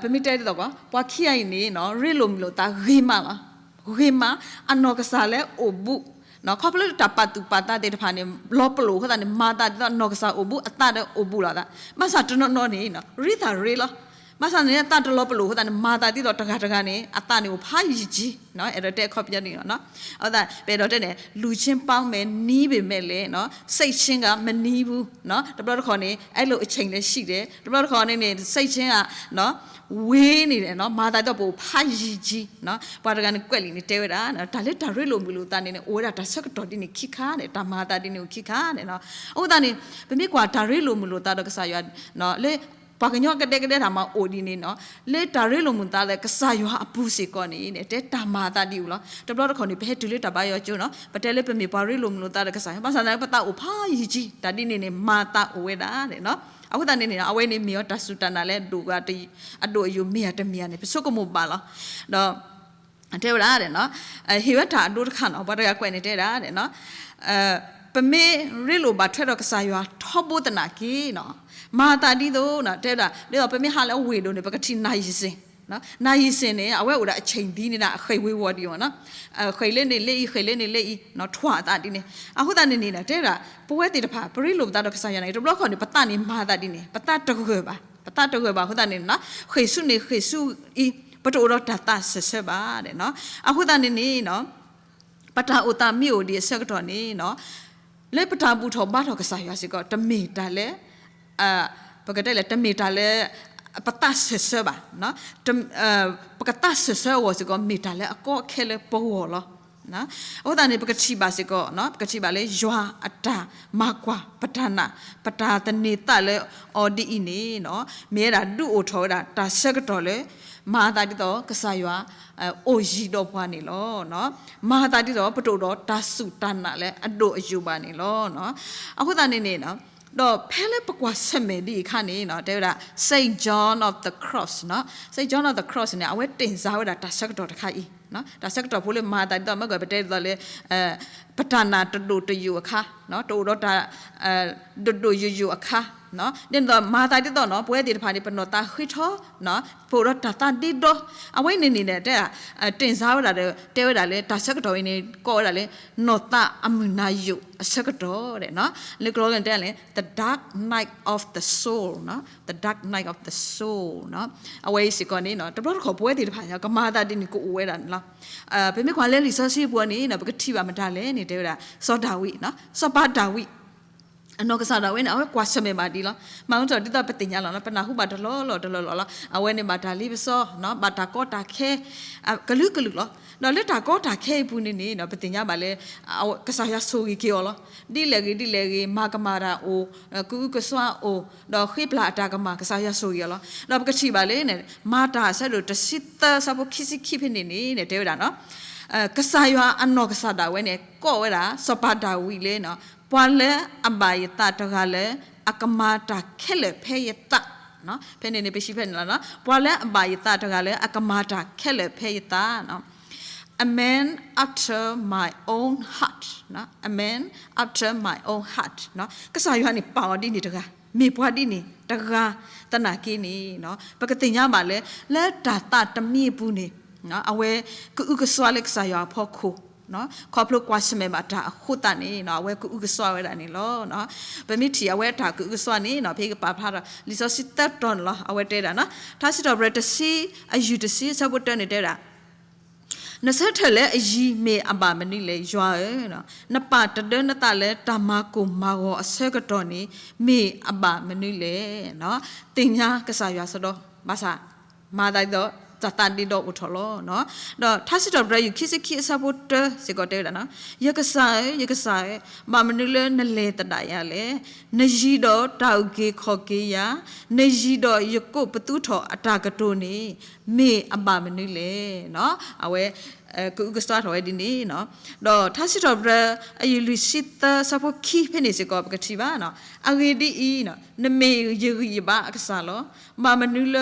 ပမ့ၢ်တဲဒ်သိးကီး ပှၤခံဂၤအံၤန့ၣ်နီၤ ရ့လိာ်မုာ်လိာ်သးဂ့ၤမးလီၤ. ဂ့ၤမး, အနီၢ်ကစၢ်လၢအိၣ်ဘူး, ခီဖျိလၢတၢ်ပာ်သူၣ်ပာ်သးသ့ၣ်တဖၣ်န့ၣ် လီၤပလိာ်အဃိသတးန့ၣ် မၤသးဒ်သိးနီၢ်ကစၢ်အိၣ်ဘူး အသးဒီးအိၣ်ဘူးလိာ်သး, ဘၣ်ဆၣ်တနီၤနီၤန့ၣ်နီၤ ရ့သးရ့လီၤ. ဘၣ်ဆၣ်န့ၣ် အသးတလီၤပလိာ်အဃိသတးန့ၣ် မၤသးဒ်သိးတဂၤတဂၤန့ၣ် အသးန့ၣ်အိၣ်ဖးယံာ်ကံ, အဲၣ်ဒိးတဲအခီပညီန့ၣ်လီၤ. အဃိသတး ပအဲၣ်ဒိးတဲန့ၣ် လူချင်းပေါင်းမယ်နီးပေမဲ့လည်းနော် စိတ်ချင်းကမနီးဘူးနော်, တဘျီတခီၣ်န့ၣ် အဲ့လိုအချိန်လည်းရှိတယ်, တဘျီတခီၣ်န့ၣ်န့ၣ် စိတ်ချင်းကနော် ဝေးနေတယ်နော်, မၤသးဒ်သိးပအိၣ်ဖးယံာ်ကံနော်, ပှၤတဂၤန့ၣ်ကွဲးလံာ်န့ၣ်တဲဝဲဒၣ် တၢ်လၢတၢ်ရ့လိာ်မုာ်လိာ်သးန့ၣ်န့ၣ် အိၣ်ဝဲဒၣ်တၢ်ဆၢကတီၢ်ဒ်န့ၣ်ခံခါန့ၣ်, တၢ်မၤသးဒ်န့ၣ်အိၣ်ခံခါန့ၣ်နော်. အဃိသတးန့ၣ် ပမ့ၢ်ကွၢ်တၢ်ရ့လိာ်မုာ်လိာ်သးဒီးကစၢ်ယွၤ လၢ ပှၤကညီကဒဲကဒဲတၢ်မၤအိၣ်ဒ်န့ၣ်နီၤ, လၢတၢ်ရ့လိာ်မုာ်သးလၢကစၢ်ယွၤအပူၤစ့ၢ်ကီးန့ၣ် တဲတၢ်မၤအသးဒ်အံၤလီၤ. တဘျီတခီၣ်န့ၣ် ပဟဲတုၤလၢတၢ်ဘါယွၤကၠိနီၤ, ပတဲလၢပမ့ၢ်ပှၤရ့လိာ်မုာ်လိာ်သးဒီးကစၢ်ယွၤ ဘၣ်ဆၣ်သနာ်က့ ပသးအိၣ်ဖးယံာ်ကံ, တၢ်ဒ်န့ၣ်န့ၣ် မၤသးအိၣ်ဝဲဒၣ်န့ၣ်နီၤ. အဃိသတးန့ၣ်န့ၣ် အဝဲန့ၣ်မ့ၢ်အီၤတၢ်စူၢ်တၢ်နာ်လၢ အဒိၣ်အယိာ်မ့ၢ်ဧါတမ့ၢ်ဧါန့ၣ် ပဆိကမိၣ်ဘၣ်လီၤ. ဒီး တဲဝဲဒၣ် ဟ့ၣ်ဝဲတၢ်အဒိတခါနီၤ, ပှၤတဂၤကွဲးန့ၣ်တဲဒၣ် ပမ့ၢ်ရ့လိာ်ဘၣ်ထွဲဒီးကစၢ်ယွၤထီဘိသနာ်က့နီၤ, မၤသးဒ်သိးနီၤ တဲဝဲဒၣ် ဒ်သိးပမ့ၢ်ဟးလၢဝ့ၢ်ဒိၣ်န့ၣ် ပကထံၣ်နၢ်ယံၤစ့ၣ်, နၢ်ယံၤစ့ၣ်န့ၣ် အဝဲအိၣ်ဒၣ်အဆ့ၣ်ဒ်န့ၣ်ဒၣ် အဃ့ၢ်ဝ့ၤဝီၤဒံးမ့ၢ်နီၤ, ဃ့ၢ်လၢန့ၣ်လၢအံၤ ဃ့ၢ်လၢန့ၣ်လၢအံၤ ထွဲအသးဒ်န့ၣ်. အဃိသတးန့ၣ်န့ၣ် တဲဝဲဒၣ် ပဝဲသ့ၣ်တဖၣ် ပရ့လိာ်ပသးဒီးကစၢ်ယွၤန့ၣ် တဘျီခီၣ်န့ၣ် ပသးန့ၣ်မၤသးဒ်န့ၣ် ပသးတဂၢၢ်ဘၣ်, ပသးတဂၢၢ်ဘၣ်အဃိသတးန့ၣ်နီၤ ဃ့ၢ်ဆူန့ၣ်ဃ့ၢ်ဆူအံၤ ပတအိၣ်ဒီးတၢ်သးစၢၢ်ဆၢဘၣ်နီၤ. အဃိသတးန့ၣ်န့ၣ်နီၤ ပတၢ်အိၣ်သးမ့ၢ်အိၣ်ဒံးအဆၢကတီၢ်န့ၣ်နီၤ လၢပတၢ်ဘူၣ်ထီၣ်ဘါထီၣ်ကစၢ်ယွၤစ့ၢ်ကီး တမ့ၢ်တၢ်လၢ ပကတဲလဲၣ် တမ့ၢ်တၢ်လၢ ပသးစၢၢ်ဆၢဘၣ်, ပကသးစၢၢ်ဆၢအဂီၢ်စ့ၢ်ကီး မ့ၢ်တၢ်လၢအကီအခဲလၢပဂီၢ်လီၤ. အဃိသတးန့ၣ် ပကထံၣ်ဘၣ်စ့ၢ်ကီး ပကထံၣ်ဘၣ်လၢယွၤအတၢ်မၤကွၢ်ပတၢ်နာ် ပတၢ်သန့ၤသးလၢအီၤဒ်အံၤန့ၣ်နီၤ မ့ၢ်ဝဲဒၣ်ဒုးအိၣ်ထီၣ်ဝဲဒၣ်တၢ်ဆၢကတီၢ်လၢ မၤသးဒ်သိးကစၢ်ယွၤ အိၣ်ယံၤဒီးပှၤန့ၣ်လီၤ. မၤသးဒ်သိးပတအိၣ်ဒီးတၢ်စူၢ်တၢ်နာ်လၢအဒိၣ်အယိာ်ဘၣ်န့ၣ်လီၤ. အဃိသတးန့ၣ်န့ၣ် ဒီးဖဲလၢပကွၢ်ဆၢၣ်မဲာ်ဒ်အံၤအခါန့ၣ်နီၤ တဲဝဲဒၣ် Saint John of the Cross နီၤ, Saint John of the Cross န့ၣ် အဝဲတင်စားဝဲဒၣ်တၢ်ဆၢကတီၢ်တခါအံၤ, တၢ်ဆၢကတီၢ်ဖိလၢမၤသးဒ်သိး မ့ၢ်ကပတဲဒ်သိးလၢ ပတၢ်နာ်တဒိၣ်တယိာ်အခါ, တအိၣ်ဒီးတၢ် ဒိၣ်ဒိၣ်ယိာ်ယိာ်အခါ, ဒ်သိးမၤသးဒ်သိးနီၤ ပဝဲသ့ၣ်တဖၣ်န့ၣ် ပနီၢ်သးဃ့ထီ, ပအိၣ်ဒီးတၢ်သးဒ့ဒီ, အဝဲန့ၣ်န့ၣ် တဲ တင်စားဝဲဒၣ်ဒီး တဲဝဲဒၣ်လၢတၢ်ဆၢကတီၢ်အံၤန့ၣ် ကိးဝဲဒၣ်လၢ နီၢ်သးအမုၢ်နၤယိာ်အဆၢကတီၢ်ဒီး လၢကျိာ်လၢတဲလၢ the dark night of the soul, the dark night of the soul အဝဲအံၤစ့ၢ်ကီးန့ၣ် တဘျီတခီၣ်ပဝဲသ့ၣ်တဖၣ် ကမၤသးဒ်န့ၣ်ကအိၣ်ဝဲဒၣ်န့ၣ်လီၤ. ပမ့ၢ်ကွၢ်လၢလံာ်စီဆှံပူၤန့ၣ် ပကထံၣ်ဘၣ်မတၤလဲၣ်န့ၣ် တဲဝဲဒၣ် စီၤဒၤဝံး, စီၤပၤဒၤဝံး အနီၢ်ကစၢ်ဒၣ်ဝဲန့ၣ် အဝဲကွၢ်ဆၢၣ်မဲာ်ဘၣ်ဒ်လီၤ. မၤကတီၢ်ဒ်သိးပသ့ၣ်ညါလီၤ ပနၢ်ဟူဘၣ်တလီၢ်လီၢ်တလီၢ်လီၢ်လီၤ. အဝဲန့ၣ်ဘၣ်တၢ်လ့ပစီ, ဘၣ်တၢ်ကီတၢ်ခဲ ကလုာ်ကလုာ်လီၤ. ဒီးလၢတၢ်ကီတၢ်ခဲအံၤပူၤန့ၣ်န့ၣ် ပသ့ၣ်ညါဘၣ်လၢ ကစၢ်ယွၤဆိၣ်ဂ့ၤက့ၤအီၤလီၤ. ဒ်လဲၣ်ဂ့ၤဒ်လဲၣ်ဂ့ၤ မၤကမၣ်တၢ်အိၣ်, ကအုကစွါအိၣ်, ဒီးဃ့ပျၢ်အတၢ်ကမၣ် ကစၢ်ယွၤဆိၣ်ဂ့ၤအီၤလီၤ. ဒီးပကထံၣ်ဘၣ်လၢ မၤတၢ်အဆၢဒိၣ်တဆံသၢ အဆၢဖိခံဆံခံဖဲန့ၣ်န့ၣ် တဲဝဲဒၣ် ကစၢ်ယွၤအနီၢ်ကစၢ်ဒၣ်ဝဲန့ၣ် ကိးဝဲဒၣ် စီၤပၤဒၤဝံးလၢ ပှၤလၢအဘၣ်ယသးတဂၤလၢ အကမၤတၢ်ခဲလၢာ်ဖဲယသး, ဖဲန့ၣ်န့ၣ် ပစံးဖဲန့ၣ်လီၤ. ပှၤလၢအဘၣ်ယသးတဂၤလၢ အကမၤတၢ်ခဲလၢာ်ဖဲယသး, a man after my own heart, a man after my own heart ကစၢ်ယွၤန့ၣ် ပာ်အီၤဒ်န့ၣ်တဂၤ, မ့ၢ်ပှၤဒ်န့ၣ်တဂၤသနာ်က့န့ၣ် ပကသ့ၣ်ညါဘၣ်လၢ လၢတၢ်သးတမံအပူၤန့ၣ် အဝဲကအုကစွါလၢကစၢ်ယွၤအဖီခိၣ် ခီဖျိကွၢ်ဆၢၣ်မဲာ်ဘၣ်တၢ်အဃိသတးန့ၣ် အဝဲကအုကစွါဝဲဒၣ်န့ၣ်လီၤ. ပမ့ၢ်ထံၣ်အဝဲတၢ်ကအုကစွါန့ၣ် ဖဲကပာ်ဖျါထီၣ် လံာ်စီဆှံသၢတီၤန့ၣ်လီၤ. အဝဲတဲဒၣ် ထါစံးထီၣ်ပတြၢၤတဆံ အယုၢ်တဆံ အဆၢဖိတၢန့ၣ်တဲဝဲဒၣ် နဆၢထၢၣ်လၢအယံၤမ့ၢ်အဘၣ်မနုၤလဲၣ် ယွၤဧၢ, နပာ်တဒၢနသးလၢတၢ်မၤကိၢ်မၤဂီၤအဆၢကတီၢ်န့ၣ် မ့ၢ်အဘၣ်မနုၤလဲၣ်. သ့ၣ်ညါကစၢ်ယွၤစ့ၢ်ကီး ဘၣ်ဆၣ် မၤသးဒ်သိး တၢ်သးဒ့ဒီအိၣ်ထီၣ်လီၤ. ဒီးထါစံးထီၣ်ပတြၢၤ ယုၢ်ခံဆံခံ အဆၢဖိတၢစ့ၢ်ကီးတဲဝဲဒၣ် ယကစၢ်ဧၢ, ယကစၢ်ဧၢ, ဘၣ်မနုၤလၢနလဲၤသဒၣ်ယၤလဲၣ်. နယံၤဒီးတၢ်အုၣ်က့ၤခီၣ်က့ၤယၤ, နယံၤဒီးယကိးပသူထီၣ်အတၢ်ကတိၤန့ၣ် မ့ၢ်အဘၣ်မနုၤလဲၣ်. အဝဲကအုကစွါထီၣ်ဝဲဒ်န့ၣ်, ဒီးထါစံးထီၣ်ပတြၢၤ အယုၢ်လွံၢ်ဆံသၢ ဆၢဖိခံဖဲန့ၣ်စ့ၢ်ကီး ပကထံၣ်ဘၣ်, အဂ့ၢ်ဒ်အံၤ, နမ့ၢ်ယဂံၢ်ယဘါအကစၢ်လီၤ. ဘၣ်မနုၤလ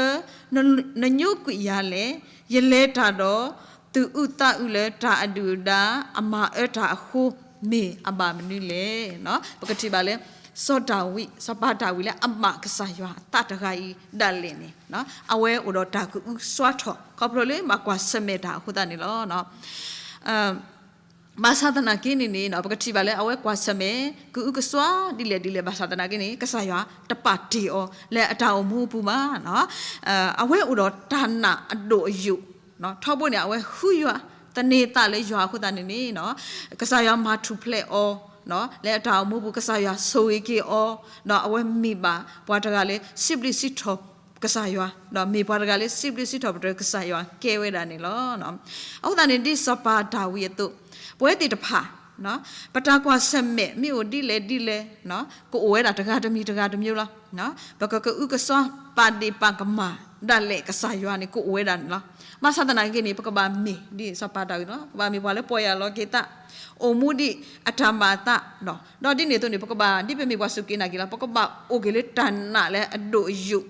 ၢနညိကွံာ်ယၤလဲၣ်. ယလဲၤတၢ်ဒီး သူၣ်အုးသးအုးလၢတၢ်အဒုၣ်အဒါ အမၤအၢတၢ်အဃိ မ့ၢ်အဘၣ်မနုၤလဲၣ်. ပကထံၣ်ဘၣ်လၢ စီၤဒၤဝံး, စီၤပၤဒၤဝံးလၢအဘၣ်ကစၢ်ယွၤအသးတဂၤအံၤဒၣ်လဲာ်န့ၣ်, အဝဲအိၣ်ဒီးတၢ်ကအုကစွါထီၣ် ခီဖျိလၢဘၣ်ကွၢ်ဆၢၣ်မဲာ်တၢ်အဃိသတးန့ၣ်လီၤ. ဘၣ်ဆၣ်သနာ်က့န့ၣ်န့ၣ် ပကထံၣ်ဘၣ်လၢအဝဲကွၢ်ဆၢၣ်မဲာ် ကအုကစွါဒ်လဲၣ်ဒ်လဲၣ် ဘၣ်ဆၣ်သနာ်က့န့ၣ် ကစၢ်ယွၤတပာ်တ့ၢ်အီၤလၢအတၢ်အိၣ်မူအပူၤဘၣ်. အဝဲအိၣ်ဒီးတၢ်နာ်အဒိၣ်အယိာ်, ထီဘိန့ၣ် အဝဲဃုယွၤ သန့ၤသးလၢယွၤအဃိသတးန့ၣ်န့ၣ်, ကစၢ်ယွၤမၤထူၣ်ဖျဲးအီၤ လၢအတၢ်အိၣ်မူပူၤ ကစၢ်ယွၤဆိၣ်ဂ့ၤက့ၤအီၤ, ဒီးအဝဲမ့ၢ်ဘၣ်ပှၤတဂၤလၢ စံးဘျုးစံးထီၣ်ကစၢ်ယွၤ, ဒီးမ့ၢ်ပှၤတဂၤလၢစံးဘျုးစံးထီၣ်ပတြၢၤကစၢ်ယွၤကဲဝဲဒၣ်န့ၣ်လီၤ. အဃိသတးန့ၣ် ဒ်စီၤပၤဒၤဝံးအသိး, ပဝဲသ့ၣ်တဖၣ် ပတၢ်ကွၢ်ဆၢၣ်မဲာ်မ့ၢ်အိၣ်ဒ်လဲၣ်ဒ်လဲၣ်, ကအိၣ်ဝဲဒၣ်တဂၤတမံၤတဂၤတမံၤလီၤ. ပကကအုကစွါ ပာ်ဒ့ၣ်ပာ်ကမၣ်ဒၣ်လဲာ်ကစၢ်ယွၤန့ၣ် ကအိၣ်ဝဲဒၣ်န့ၣ်လီၤ. ဘၣ်ဆၣ်သနာ်က့န့ၣ် ပကဘၣ်မ့ၢ်ဒ်စီၤပၤဒၤဝံးလီၤ. ပကဘၣ်မ့ၢ်ပှၤလၢပီၢ်ယၢ်လီၤက့ၤသး, အိၣ်မူဒ်အတၢ်မၤအသး, ဒီးဒ်န့ၣ်အသိးန့ၣ် ပကဘၣ် ဒ်ပမ့ၢ်ပှၤစူၢ်က့ၤနာ်က့ၤလီၤ ပကဘၣ်အိၣ်က့ၤလၢတၢ်နာ်လၢအဒိၣ်အယိာ်,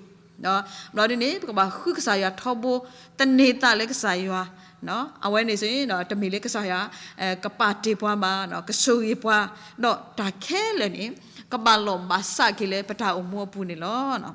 ဘျီဒ်န့ၣ် ပကဘၣ်ဃုကစၢ်ယွၤထီဘိ, သန့ၤသးလၢကစၢ်ယွၤ, အဝဲန့ၣ်စ့ၢ် တမ့ၢ်လၢကစၢ်ယွၤ ကပာ်တ့ၢ်ပှၤဘၣ်, ကဆိၣ်ဂ့ၤပှၤ, ဒီးတၢ်ခဲလၢာ်န့ၣ် ကဘၣ်လိာ်ဘၣ်စးက့ၤလၢပတၢ်အိၣ်မူအပူၤန့ၣ်လီၤ.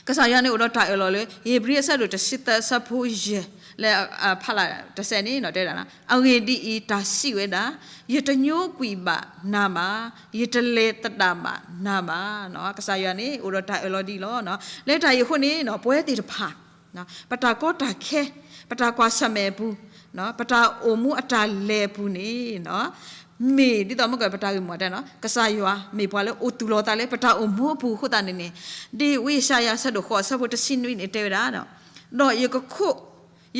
ကစၢ်ယွၤန့ၣ်အိၣ်ဒီးတၢ်အၢၣ်လီၤလၢ ဧ့ၤဘြံၤအဆၢဒိၣ်တဆံသၢ အဆၢဖိယဲၢ် လၢဖးလၢ်တစဲးန့ၣ်တဲဝဲဒၣ်, အဂ့ၢ်ဒ်အံၤ, တၢ်စံးဝဲဒၣ်, ယတညိကွံာ်ဘၣ်နၤဘၣ်, ယတလဲၤသဒၣ်ဘၣ်နၤဘၣ်. ကစၢ်ယွၤန့ၣ်အိၣ်ဒီးတၢ်အၢၣ်လီၤဒ်အံၤလီၤ. လၢတၢ်အံၤအဃိန့ၣ် ပဝဲသ့ၣ်တဖၣ် ပတၢ်ကီတၢ်ခဲ, ပတၢ်ကွၢ်ဆၢၣ်မဲာ်အပူၤ, ပတၢ်အိၣ်မူအတၢ်လဲၤအပူၤန့ၣ် မ့ၢ်ဒ်သိးမ့ၢ်ကပတၢ်ဂ့ၢ်မိၢ်တဲနီၤ ကစၢ်ယွၤမ့ၢ်ပှၤလၢအိၣ်သူၣ်လီၤသးလၢပတၢ်အိၣ်မူအပူၤအဃိသတးန့ၣ်န့ၣ်, ဒ်ဝံယၡါယၤ အဆၢဒိၣ်ဃိး အဆၢဖိတဆံနွံန့ၣ်တဲဝဲဒၣ်, ဒီးယကခိၣ်,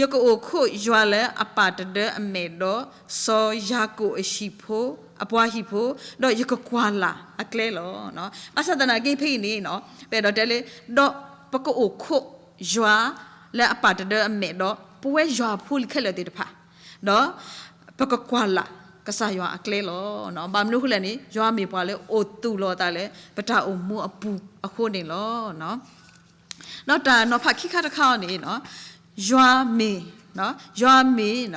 ယကအိၣ်ခိးယွၤလၢအပၢ်တဒၢအမဲာ်ဒီး စီၤယၤကိာ်အဟံၣ်ဖိ, အပှၤဟံၣ်ဖိ, ဒီးယကကွၢ်လၢ်အကျဲလီၤ. ဘၣ်ဆၣ်သနာ်က့ဖဲအံၤန့ၣ် ပအဲၣ်ဒိးတဲလၢ ဒီးပကအိၣ်ခိးယွၤလၢအပၢ်တဒၢအမဲာ်ဒီး ပဝဲယွၤအဖိလံၤခဲလၢာ်သ့ၣ်တဖၣ်, ဒီးပကကွၢ်လၢ်ကစၢ်ယွၤအကျဲလီၤ. ဘၣ်မနုၤအဃိလဲၣ်န့ၣ် ယွၤမ့ၢ်ပှၤလၢအိၣ်သူၣ်လီၤသးလၢ ပတၢ်အိၣ်မူအပူၤအဃိန့ၣ်လီၤ. ဒီးတၢ်နီၤဖးခံခါတခါအံၤန့ၣ် ယွၤမ့ၢ်, ယွၤမ့ၢ်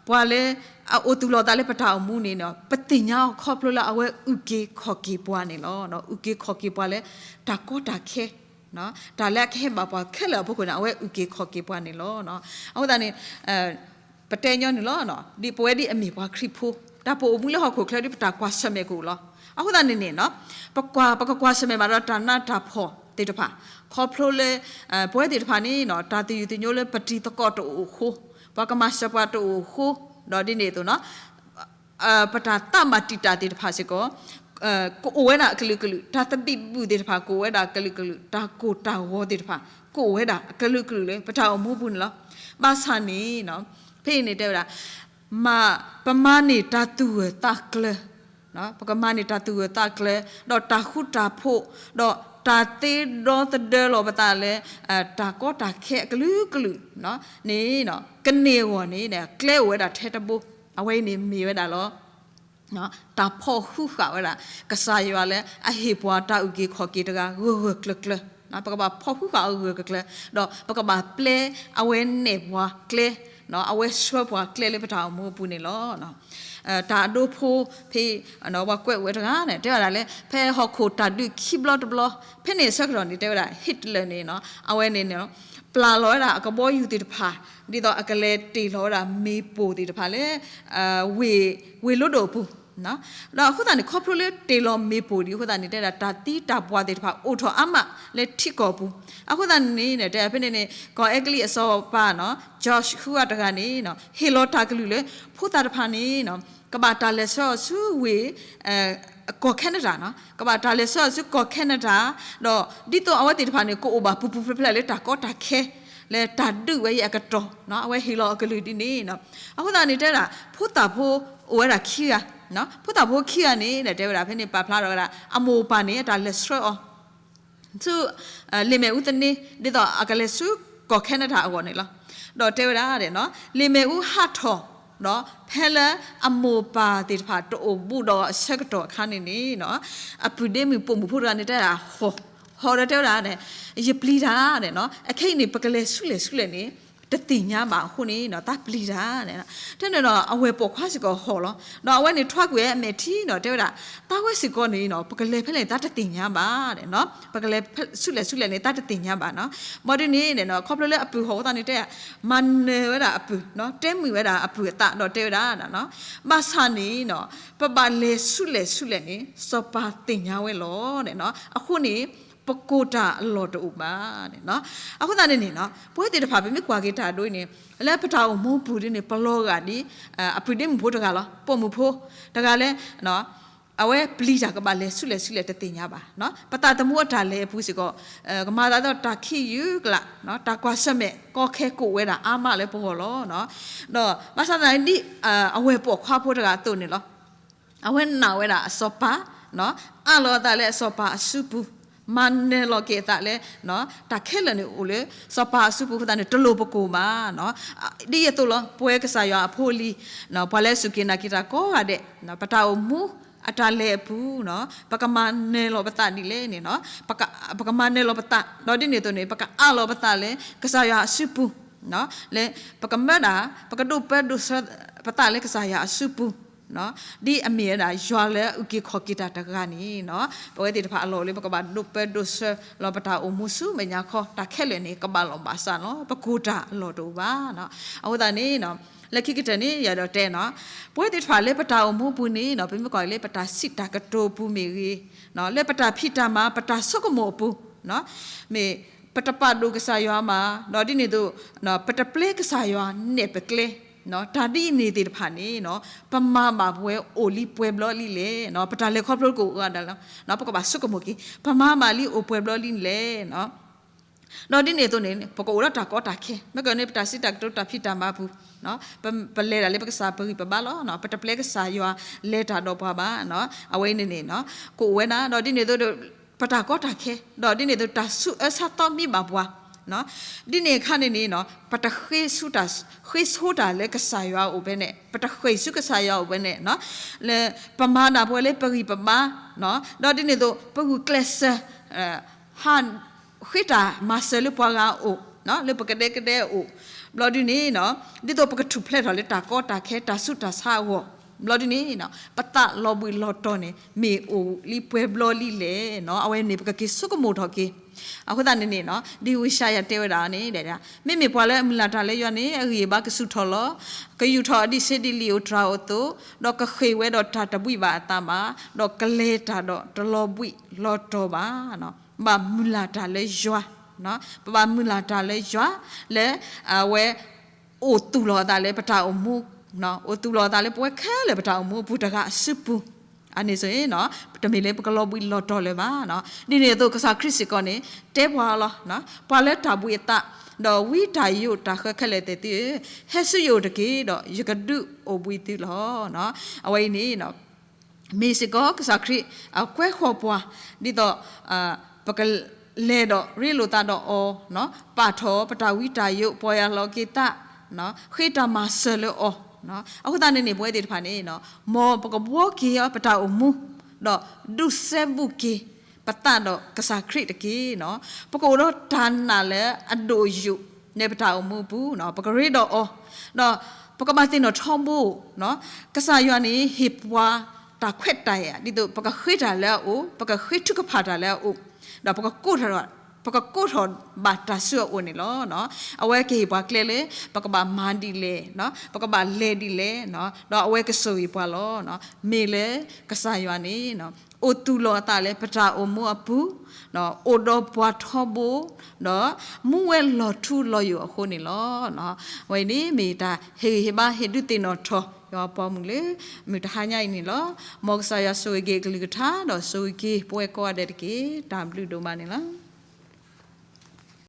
ပှၤလၢအအိၣ်သူၣ်လီၤသးလၢပတၢ်အိၣ်မူန့ၣ် ပသ့ၣ်ညါအီၤခီဖျိလၢအဝဲအုၣ်က့ၤခီၣ်က့ၤပှၤန့ၣ်လီၤ. အုၣ်က့ၤခီၣ်က့ၤပှၤလၢတၢ်ကီတၢ်ခဲ, တၢ်လၢအကဟဲဘၣ်ပှၤခဲလၢာ်အဖီခိၣ်န့ၣ် အဝဲအုၣ်က့ၤခီၣ်က့ၤပှၤန့ၣ်လီၤ. အဃိသတးန့ၣ် ပတဲညီနုၢ်လီၤ, ဒ်ပဝဲဒ်အမ့ၢ်ပှၤခရံာ်ဖိ တၢ်ပအိၣ်မူလၢဟီၣ်ခိၣ်ချၢဒ်ပတၢ်ကွၢ်ဆၢၣ်မဲာ်ကအိၣ်လီၤ. အဃိသတးန့ၣ်န့ၣ် ပကွၢ်, ပကကွၢ်ဆၢၣ်မဲာ်ဘၣ်ဒီးတၢ်နးတၢ်ဖှီၣ်သ့ၣ်တဖၣ်, ခီဖျိလၢ ပဝဲသ့ၣ်တဖၣ်န့ၣ် တၢ်သယုၢ်သညိလၢပတံၤသကိးတအိၣ်အဃိ, ပှၤကမၤစၢၤပှၤတအိၣ်အဃိ, ဒီးဒ်န့ၣ်အသိး ပတၢ်သးဘၣ်တံာ်တာ်သ့ၣ်တဖၣ်စ့ၢ်ကီး ကအိၣ်ဝဲဒၣ်အကလုာ်ကလုာ်, တၢ်သဘံၣ်ဘုၣ်သ့ၣ်တဖၣ်ကအိၣ်ဝဲဒၣ်အကလုာ်ကလုာ်, တၢ်ကိၢ်တၢ်ဂီၤသ့ၣ်တဖၣ် ကအိၣ်ဝဲဒၣ်အကလုာ်ကလုာ်လၢပတၢ်အိၣ်မူပူၤန့ၣ်လီၤ. ဘၣ်ဆၣ်န့ၣ် ဖဲအံၤန့ၣ်တဲဝဲဒၣ် ပမၤန့ၢ်တၢ်သူၣ်ဂၢၢ်သးကျၢၤ, ပကမၤန့ၢ်တၢ်သူၣ်ဂၢၢ်သးကျၢၤ, ဒီးတၢ်ဃူတၢ်ဖိး, ဒီးတၢ်သ့ဒီသဒၢလီၤပသးလၢ တၢ်ကီတၢ်ခဲအကလုာ်ကလုာ်န့ၣ် ကန့ၢ်အဂီၢ်န့ၣ် ကျဲအိၣ်ဝဲဒၣ်ထဲတဘိ, အဝဲအံၤန့ၣ်မ့ၢ်ဝဲဒၣ်လီၤ တၢ်ဖီၣ်ဃုဃာ်ဝဲဒၣ် ကစၢ်ယွၤလၢအဟ့ၣ်ပှၤတၢ်အုၣ်က့ၤခီၣ်က့ၤတဂၤဂၢၢ်ဂၢၢ်ကျၢၤကျၢၤ, ပကဘၣ်ဖီၣ်ဃုဃာ်အီၤဂၢၢ်ဂၢၢ်ကျၢၤကျၢၤ, ဒီးပကဘၣ်ပျဲအဝဲနဲၣ်ပှၤကျဲ, အဝဲဆှၢပှၤကျဲလၢပတၢ်အိၣ်မူအပူၤန့ၣ်လီၤ. တၢ်အဒိဖိဖဲ ပှၤကွဲးဝဲတဂၤန့ၣ် တဲဝဲဒၣ်လၢ ဖဲဟီၣ်ခိၣ်တၢ်ဒုးခံဘျီတဘျီ ဖဲန့ၣ်အဆၢကတီၢ်န့ၣ် တဲဝဲဒၣ် Hitler န့ၣ် အဝဲန့ၣ်န့ၣ် ပျၢ်လီၤဝဲဒၣ်အကဘီယူၤသ့ၣ်တဖၣ် ဒ်သိးအကလဲၤတ့ၢ်လီၤဝဲဒၣ်မ့ၣ်ပိၢ်သ့ၣ်တဖၣ်လၢ ဝ့ၢ်လိဒိၣ်အပူၤ, ဒီးအဃိသတးန့ၣ် ခီဖျိလၢတ့ၢ်လီၤမ့ၣ်ပိၢ်ဒံးအဃိသတးန့ၣ် တဲဒၣ်တၢ်သံတၢ်ပှၢ်သ့ၣ်တဖၣ်အိၣ်ထီၣ်အါမးလၢထံကီၢ်ပူၤ, အဃိသတးန့ၣ် တဲဖဲန့ၣ်န့ၣ် ကီၢ်အဲကလံးအစီၤပၤ George ဃုအါတဂၤန့ၣ် ဟ့ၣ်လီၤတၢ်ကလုၢ်လၢ ဖိသၣ်တဖၣ်န့ၣ် ကဘၣ်တၢ်လဲၤဆှၢအီၤဆူဝ့ၢ် ကီၢ် Canada န့ၣ် ကဘၣ်တၢ်လဲၤဆှၢအီၤဆူကီၢ် Canada, ဒီးဒ်သိးအဝဲသ့ၣ်တဖၣ်န့ၣ် ကအိၣ်ဘၣ်ပူၤပူၤဖျဲးဖျဲးလၢတၢ်ကီတၢ်ခဲ လၢတၢ်ဒုးဝဲအံၤအကတီၢ် အဝဲဟ့ၣ်လီၤအကလုၢ်ဒ်န့ၣ်, အဃိသတးန့ၣ် တဲဒၣ် ဖိသၣ်ဖိအိၣ်ဝဲဒၣ်ခံဂၤ, ဖိသၣ်ဖိခံဂၤန့ၣ် တဲဝဲဒၣ်ဖဲန့ၣ် ပာ်ဖျါထီၣ်ဝဲဒၣ် အမိၢ်အပၢ်န့ၣ် အတၢ်လဲၤဆှၢအီၤ ဆူ လ့ၣ်မဲာ်အူသန့ ဒ်သိးအကလဲၤဆူ ကီၢ်ခဲနဒၤအဂီၢ်န့ၣ်လီၤ. ဒီးတဲဝဲဒၣ် လံာ်မ့ၣ်အူဟးထီၣ် ဒီးဖဲလၢအမိၢ်ပၢ်သ့ၣ်တဖၣ်တအိၣ်ဘူးဒီးအဆၢကတီၢ်အခါန့ၣ်န့ၣ် အပုၢ်ဒ့မုၣ်ပိာ်မုၣ်ဖိတဂၤန့ၣ် တဲဒၣ်ဟီၣ်, ဟီၣ်ဒီးတဲဝဲဒၣ် ယပျံၤတၢ်, အခဲအံၤန့ၣ် ပကလဲၤဆူလဲၣ်ဆူလဲၣ်န့ၣ် တသ့ၣ်ညါဘၣ်အဃိန့ၣ် တၢ်ပျံၤတၢ်, တဲန့ၣ်ဒီး အဝဲၢ်ပိာ်ခွါစ့ၢ်ကီးဟီၣ်လီၤ. ဒီးအဝဲန့ၣ်ထွါကွံာ်ဝဲအမဲာ်ထံဒီးတဲဝဲဒၣ် တၢ်ဝဲစ့ၢ်ကီးန့ၣ် ပကလဲၤဖဲလဲၣ်န့ၣ် တၢ်တသ့ၣ်ညါဘၣ်, ပကလဲၤဆူလဲၣ်ဆူလဲၣ်န့ၣ် တၢ်တသ့ၣ်ညါဘၣ်နီၤ. ဘၣ်ဒ်န့ၣ် ခီဖျိလၢအပုၢ်ဟီၣ်အဃိသတးန့ၣ် တဲမၤနၢၤဝဲဒၣ်အပုၢ်, တဲမုာ်ဝဲဒၣ်အပုၢ်အသးဒီးတဲဝဲဒၣ် ဘၣ်ဆၣ်န့ၣ် ပဘၣ်လဲၤဆူလဲၣ်ဆူလဲၣ်န့ၣ် စီၤပၤသ့ၣ်ညါဝဲလီၤ. အဃိန့ၣ် ပကိၢ်တၢ်အလီၢ်တအိၣ်ဘၣ်. အဃိသတးန့ၣ်န့ၣ် ပဝဲသ့ၣ်တဖၣ် ပမ့ၢ်ကွၢ်က့ၤတၢ်ဒ်အံၤန့ၣ် လၢပတၢ်အိၣ်မူပူၤဒ်န့ၣ် ပလီၤဂာ်ဒ် အပုၢ်ဒ့မုၣ်ဖိတဂၤလီၤ, ပိာ်မုၣ်ဖိတဂၤလၢ အဝဲပျံၤတၢ်ကဘၣ်လဲၤဆူလဲၣ်ဆူလဲၣ်တသ့ၣ်ညါဘၣ်. ပသးသမူအတၢ်လဲၤအပူၤစ့ၢ်ကီး ကမၤသးဒ်သိးတၢ်ခံးယုၢ်ကလာ်, တၢ်ကွၢ်ဆၢၣ်မဲာ်ကီခဲကိးဝဲဒၣ်အါမးလၢပဂီၢ်လီၤ. ဒီးဘၣ်ဆၣ်သနာ်က့ ဒ်အဝဲၢ်ပိာ်ခွါဖိတဂၤအသိးန့ၣ်လီၤ. အဝဲနာ်ဝဲဒၣ်အစီၤပၤ, အၢၣ်လီၤအသးလၢအစီၤပၤအစုပူၤ, မၤနၢၤလီၤက့ၤအသးလၢ တၢ်ခဲလၢာ်န့ၣ်အိၣ်လၢ စီၤပၤအစုပူၤအဃိသတးန့ၣ် တလိၣ်ပကိၢ်ဘၣ်. ဒ်အသိးလီၤ ပဝဲကစၢ်ယွၤအဖိအလံၤ, ပှၤလၢအစူၢ်က့ၤနာ်က့ၤတၢ်ကိးဂၤဒဲး ပတၢ်အိၣ်မူအတၢ်လဲၤအပူၤ ပကမၤနၢၤလီၤပသးဒ်လဲၣ်န့ၣ် ပကမၤနၢၤလီၤပသး ဒီးဒ်န့ၣ်အသိးန့ၣ် ပကအၢၣ်လီၤပသးလၢ ကစၢ်ယွၤအစုပူၤ လၢ ပကမၢဒၣ် ပကဒိၣ်ပၢဒိၣ်ဆၢပသးလၢကစၢ်ယွၤအစုပူၤ ဒ်အမ့ၢ်ဝဲဒၣ်ယွၤလၢအအုၣ်က့ၤခီၣ်က့ၤတၢ်တဂၤန့ၣ် ပဝဲသ့ၣ်တဖၣ်အလီၢ်အိၣ်လၢပကဘၣ်ဒိၣ်ပၢဒိၣ်ဆၢလီၤပတၢ်အိၣ်မူဆူမဲာ်ညါခီ တၢ်ခဲလၢာ်န့ၣ် ကဘၣ်လီၢ်ဘၣ်စးလီၤ. ပကိၢ်တၢ်အလီၢ်တအိၣ်ဘၣ်. အဃိသတးန့ၣ် လၢခံကတၢၢ်န့ၣ် ယအဲၣ်ဒိးတဲနီၤ ပဝဲသ့ၣ်တဖၣ်လၢပတၢ်အိၣ်မူအပူၤန့ၣ် ပမ့ၢ်ကွၢ်လၢပတၢ်စံးတၢ်ကတိၤအပူၤမ့ၢ်ဂ့ၤ, လၢပတၢ်ဖံးတၢ်မၤ ပတၢ်ဆိကမိၣ်အပူၤ မ့ၢ်ပတပာ်ဒိၣ်ကစၢ်ယွၤမး ဒီးဒ်န့ၣ်အသိး ပတပျဲကစၢ်ယွၤနဲၣ်ပကျဲ တၢ်ဒ်အံၤန့ၣ်သ့ၣ်တဖၣ်န့ၣ် ပမၤဘၣ်ပဝဲအိၣ်လံပှဲၤဘျီလံလဲၣ်. ပတၢ်လဲၤခီဖျိကိးဂၤဒဲးလီၤ. ပကဘၣ်ဆိကမိၣ်က့ၤ ပမၤဘၣ်လံအိၣ်ပှဲၤဘျီလံလဲၣ်. ဒီးဒ်န့ၣ်အသိးန့ၣ် ပကအိၣ်ဒီးတၢ်ကီတၢ်ခဲ မ့ၢ်ကန့ၣ် ပတၢ်စံးတၢ်ကတိၤတၢ်ဖံးတၢ်မၤအပူၤ ပလဲၤဒၣ်လၢပကစၢ်ပဂံၢ်ပဘါလီၤ. ပတပျဲကစၢ်ယွၤလဲၤတၢ်ဒီးပှၤဘၣ်. အဝဲအံၤန့ၣ်န့ၣ် ကအိၣ်ဝဲဒၣ် ဒီးဒ်န့ၣ်အသိး ပတၢ်ကီတၢ်ခဲ ဒီးဒ်န့ၣ်အသိးတၢ်ဆူးအၢဆါသီမံဘၣ်ပှၤ ဒ်န့ၣ်အခါန့ၣ်န့ၣ် ပတဃ့ဆူတၢ် ဃ့ဆိတၢ်လၢကစၢ်ယွၤအအိၣ်ဖဲန့ၣ် ပတဃ့ဆူကစၢ်ယွၤအအိၣ်ဖဲန့ၣ် လၢပမၤဒၣ်ပဝဲလၢပဂံၢ်ပဘါ ဒီးဒ်န့ၣ်အသိး ပဂုာ်ကျဲးစၢး ဟး ဃ့တၢ်မၤစၢၤလၢပှၤဂၤအအိၣ် လၢပကဒဲကဒဲအအိၣ် ဘျီဒ်န့ၣ် ဒ်သိးပကထူၣ်ဖျဲးထီၣ်လၢတၢ်ကီတၢ်ခဲ တၢ်ဆူးတၢ်ဆါအဂီၢ် ဘျီဒ်န့ၣ် ပသးလီၤဘှံးလီၤတီၤန့ၣ် မ့ၢ်အိၣ်လံပှဲၤဘျီလံလဲၣ်. အဝဲန့ၣ် ပကက့ၤဆိကမိၣ်ထီၣ်က့ၤ အဃိသတးန့ၣ်န့ၣ် ဒ်ဝံယၡါယၤတဲဝဲဒၣ်န့ၣ် မ့မ့ၢ်ပှၤလၢအမုၢ်လၢ်တၢ်လၢယွၤန့ၣ် အဂံၢ်အဘါကဆူၣ်ထီၣ်လီၤ. ကယူာ်ထီၣ်အဒံးဆှံဒ်လံာ်ဧိၤတြၤဧိၤအသိး ဒီးကဃ့ၢ်ဝဲဒီးတၢ်တဘှံးဘၣ်အသးဘၣ် ဒီးကလဲၤတၢ်ဒီးတလီၤဘှံးလီၤတီၤဘၣ်. ဘၣ်မုၢ်လၢ်တၢ်လၢယွၤ ပဘၣ်မုၢ်လၢ်တၢ်လၢယွၤ လၢအဝဲ အိၣ်သူၣ်လီၤအသးလၢပတၢ်အိၣ်မူ အိၣ်သူၣ်လီၤအသးလၢပဝဲခဲလၢာ်ပတၢ်အိၣ်မူအပူၤတဂၤအစုပူၤ အန့ၣ်ဆိၣ် တမ့ၢ်လၢပကလီၤဘှံးလီၤတီၤလၢၤဘၣ်. ဒ်န့ၣ်အသိးကစၢ်ခရံာ်စ့ၢ်ကီးန့ၣ် တဲပှၤလီၤ ပှၤလၢတၢ်ဘှံးအသး ဒီးဝံတၢ်ယိးတၢ်ဃၢခဲလၢာ်သ့ၣ်သုဧၢ, ဟဲဆူယအိၣ်တက့ၢ် ဒီးယကဒုးအိၣ်ဘှံးသုလီၤ. အဝဲအံၤန့ၣ် မ့ၢ်စ့ၢ်ကီးကစၢ်ခရံာ်အကွဲဃီၤပှၤ ဒ်သိး ပကလဲၤဒီးရ့လိာ်သးဒီးအီၤ ပာ်ထီၣ်ပတၢ်ဝံတၢ်ယိး ပီၢ်ယၢ်လီၤက့ၤသး ဃ့တၢ်မၤစၢၤလၢအီၤ. အဃိသတးန့ၣ်န့ၣ် ပဝဲသ့ၣ်တဖၣ်န့ၣ် မ်ပကဘှီက့ၤပတၢ်အိၣ်မူ ဒီးဒုးစဲဘူးက့ၤပသးဒီးကစၢ်ခရံာ်တက့ၢ်. ပကအိၣ်ဒီးတၢ်နာ်လၢအဒိၣ်ယိာ် လၢပတၢ်အိၣ်မူအပူၤ ပကရ့ဒီးအီၤ ဒီးပကဘၣ်သ့ၣ်နီၣ်ထီဘိ ကစၢ်ယွၤန့ၣ် ဟ့ၣ်ပှၤတၢ်ခွဲးတၢ်ယာ် ဒ်သိးပကဃ့တၢ်လၢအအိၣ် ပကဃ့ထုကဖၣ်တၢ်လၢအအိၣ် ဒီးပကကိးထီၣ် ပကကိးထီၣ်ဘၣ်တၢ်ဆူအအိၣ်န့ၣ်လီၤ. အဝဲကဟ့ၣ်ပှၤကျဲလၢ ပကဘၣ်မၤဒ်လဲၣ် ပကဘၣ်လဲၤဒ်လဲၣ် ဒီးအဝဲကဆိၣ်ဂ့ၤပှၤလီၤ. မ့ၢ်လၢကစၢ်ယွၤန့ၣ် အိၣ်သူၣ်လီၤအသးလၢပတၢ်အိၣ်မူအပူၤ အိၣ်ဒီးပှၤထီဘိ ဒီးမူဝဲလီၤထူလီၤယိာ်အဃိန့ၣ်လီၤ. အဝဲအံၤန့ၣ်မ့ၢ်တၢ်ဟ့ၣ်ဂံၢ်ဟ့ၣ်ဘါဟ့ၣ်ဒုးသ့ၣ်နီၣ်ထီၣ် ယွၤပိာ်မုၣ်လၢ မုၢ်တဟါညါအံၤန့ၣ်လီၤ. မ်ကစၢ်ယွၤဆိၣ်ဂ့ၤက့ၤအကလုၢ်ကထါ ဒီးဆိၣ်ဂ့ၤက့ၤပဝဲကိးဂၤဒဲးတက့ၢ်. တၢ်ဘျုးဒိၣ်မးန့ၣ်လီၤ.